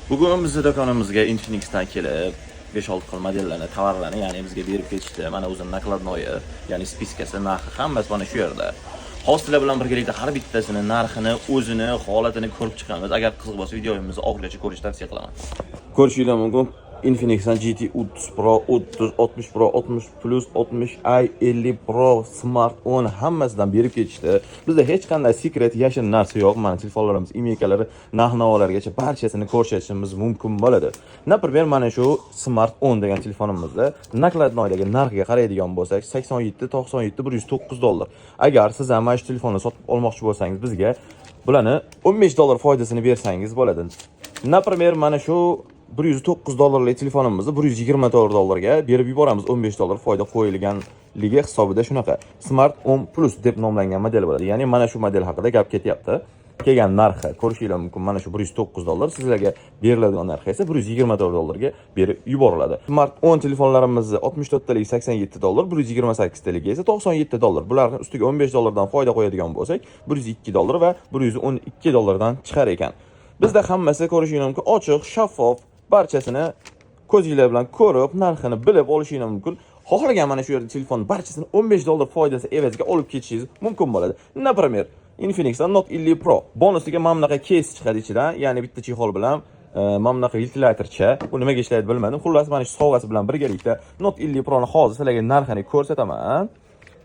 Bugun bizni do'konimizga Infinixdan kelib 5-6 xil modellarni, tovarlarni, ya'ni bizga berib ketishdi. Mana o'zini накладной, ya'ni списка si, narxi, hammasi mana shu yerda. Hozir sizlar bilan birgalikda har bittasini narxini, o'zini holatini ko'rib chiqamiz. Agar qiziq bo'lsa, videomizni oxirigacha ko'rishni tavsiya qilaman. Ko'rishinglar mumkin. Infinixdan GT 30 Pro, 30, 60 Pro, 60 Plus, 60 i, 50 Pro, Smart 10 hammasidan berib ketishdi. Bizda hech qanday секрет, yashirin narsa yo'q. Mana telefonlarimiz, IMEI kalari, narx-navolargacha barchasini ko'rsatishimiz mumkin bo'ladi. Например, mana shu Smart 10 degan telefonimizda накладной dagi narxiga qaraydigan bo'lsak, 87 97 109 dollar. Agar siz ham mana shu telefonni sotib olmoqchi bo'lsangiz, bizga bularni 15 dollar foydasini bersangiz bo'ladi. Например, mana shu 109 dollarlik telefonimizni 124 dollarga berib yuboramiz, 15 dollar foyda qo'yilganligi hisobida shunaqa. Smart 10 Plus deb nomlangan model bo'ladi. Ya'ni mana shu model haqida gap ketyapti. Kelgan narxi ko'rishinglar mumkin, mana shu 109 dollar, sizlarga beriladigan narxi esa 124 dollarga berib yuboriladi. Smart 10 telefonlarimizni 64 talik 87 dollar, 128 taligi esa 97 dollar. Bularni ustiga 15 dollardan foyda qo'yadigan bo'lsak, 102 dollar va 112 dollardan chiqar ekan. Bizda hammasi, ko'rishinglar mumkin, ochiq, shaffof, barchasini ko'zinglar bilan ko'rib, narxini bilib olishinglar mumkin. Xohlagan mana shu yerda telefon barchasini 15 dollar foydasi evaziga olib ketishingiz mumkin bo'ladi. Например, Infinixdan Note 50 Pro bonusiga mana bunaqa кейс chiqadi ichidan, ya'ni bitta чехол bilan mana bunaqa ventilyatorcha. Bu nimaga ishlaydi, bilmadim. Xullas, mana shu sovg'asi bilan birgalikda Note 50 Pro'ni hozir sizlarga narxini ko'rsataman.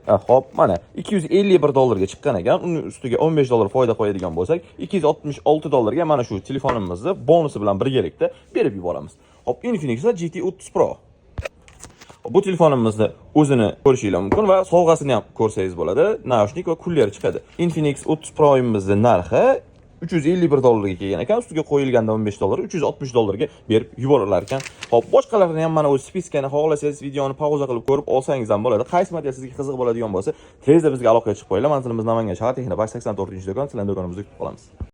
Xo'p, mana 251 dollarga chiqqan ekan. Uning ustiga 15 dollar foyda qo'yadigan bo'lsak, 266 dollarga mana shu telefonimizni bonusi bilan birgalikda berib yuboramiz. Xo'p, Infinix GT 30 Pro. Bu telefonimizni o'zini ko'rishinglar mumkin va sovg'asini ham ko'rsangiz bo'ladi. Наушник va кулер chiqadi. Infinix 30 Pro'imizni narxi 351 dollarga kelgan ekan. Ustiga qo'yilganda 15 dollar, 360 dollarga berib yuborilar ekan. Xo'p, boshqalarini ham mana o'z списка ni xohlasangiz, videoni pauza qilib ko'rib olsangiz ham bo'ladi. Qaysi model sizga qiziq bo'ladigan bo'lsa, tezda bizga aloqaga chiqib qo'yinglar. Manzilimiz Namangan shahar, Texnopark 84-do'kon. Sizlarning do'konimizda kutib qolamiz.